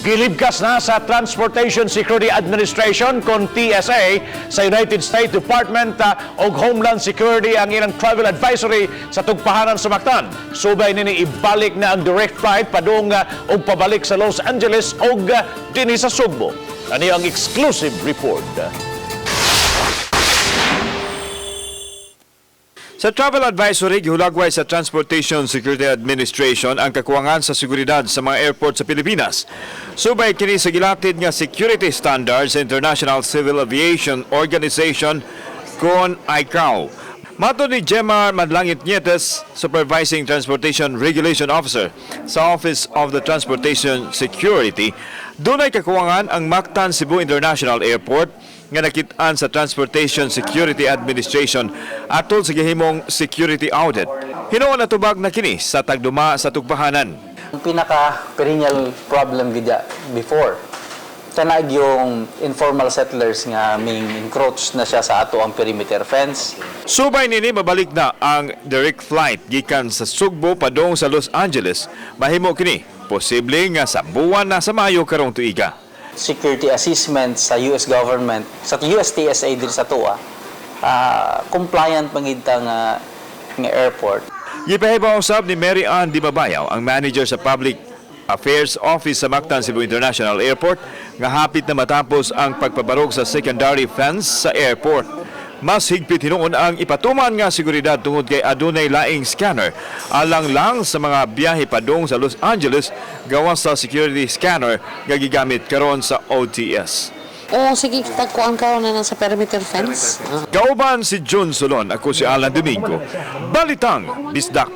Gilibkas na sa Transportation Security Administration kon TSA sa United States Department og Homeland Security ang ilang travel advisory sa tugpahanan sa Mactan. Subay nini, ibalik na ang direct flight padung og pabalik sa Los Angeles og dinhi sa Sugbo. Ani ang exclusive report. Sa travel advisory, gihulagway sa Transportation Security Administration ang kakuwangan sa seguridad sa mga airport sa Pilipinas. Subay kini sa gilatid nga security standards sa International Civil Aviation Organization kon ICAO. Matod ni Gemar Madlangit Nietes, Supervising Transportation Regulation Officer sa Office of the Transportation Security, dunay kakuwangan ang Mactan Cebu International Airport nga nakit-an sa Transportation Security Administration atol sa gihimong security audit. Hinuon natubag na kini sa tagduma sa tugpahanan. Ang pinaka perennial problem gid before tanag yung informal settlers nga ming encroach na siya sa ato ang perimeter fence. Subay nini, mabalik na ang direct flight gikan sa Sugbo padung sa Los Angeles. Mahimo kini posible nga sa buwan na sa Mayo karong tuiga. Security assessment sa US government, sa USTSA din sa tuwa, compliant man ta nga airport. Gipahibaw usab ni Mary Ann Di Mabayaw, ang manager sa Public Affairs Office sa Mactan Cebu International Airport, nga hapit na matapos ang pagpabarog sa secondary fence sa airport. Mas higpit hinuon ang ipatuman nga seguridad tungod kay adunay laing scanner alang lang sa mga biyahe padung sa Los Angeles gawas sa security scanner nga gigamit karon sa OTS. Oo, sige, tagkuan karon na sa perimeter fence. Kauban si Jun Solon, ako si Alan Domingo. Balitang Bisdak.